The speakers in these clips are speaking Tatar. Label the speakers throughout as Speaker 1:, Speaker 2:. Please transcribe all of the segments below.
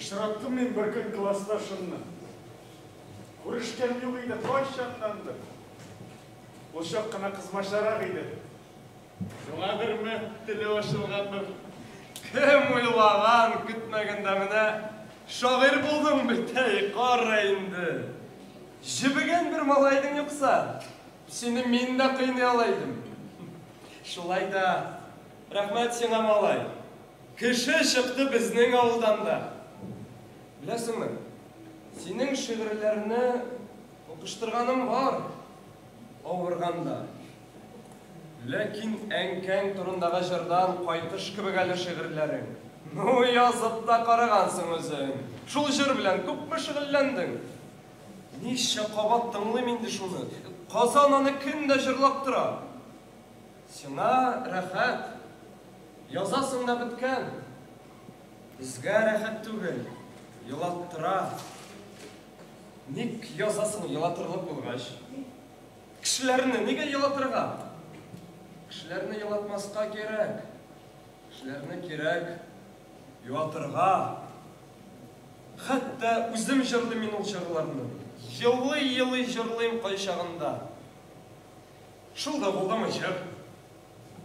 Speaker 1: Очраттым мин беркөн классташымны. Күрешкән юк иде кайчаннандыр. Ул чак кына кызмачарак иде. Шуңадырмы, теле ачылгандыр.
Speaker 2: Кем уйлаган, көтмәгәндә менә шагыйрь булдың бит, әй, кара инде. Җебегән бер малай идең юкса. Сине мин дә кыйный ала идем. Шулай да, рәхмәт сиңа, малай. Кеше чыкты безнең авылдан да. Беләсеңме, синең шигырьләрне укыштырганым бар, авырганда. Ләкин әнкәң турындагы җырдан кайтыш кебек әле шигырьләрең. Ну, язып та карагансың үзең. Шул җыр белән күпме шөгыльләндең? Ничә кабат тыңлыйм инде шуны. Казан аны көн дә җырлап тора. Сиңа рәхәт. Язасың да беткән. Безгә рәхәт түгел, елаттыра. Ник язасың елатырлык булгач? Кешеләрне нигә елатырга? Кешеләрне елатмаска кирәк. Кешеләрне кирәк юатырга. Хәтта үзем җырлыйм мин ул җырларны. Елый-елый җырлыйм кайчагында. Шул да булдымы җыр?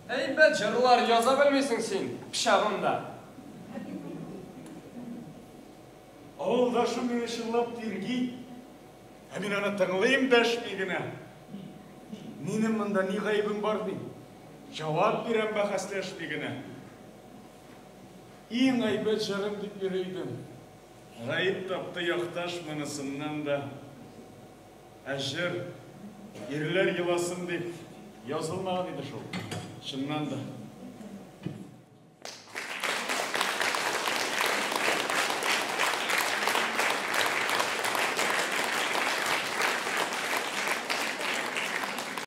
Speaker 2: Әйбәт җырлар яза белмисең син, пычагымда.
Speaker 1: Авылдашым мине чынлап тирги. Ә мин аны тыңлыйм дәшми генә. Минем монда ни гаебем бар дим. Җавап бирәм бәхәсләшми генә. Иң әйбәт җырым дип йөри идем. Гаеп тапты якташ монысыннан да. Ә җыр, ирләр еласын дип язылмаган иде шул, чыннан да.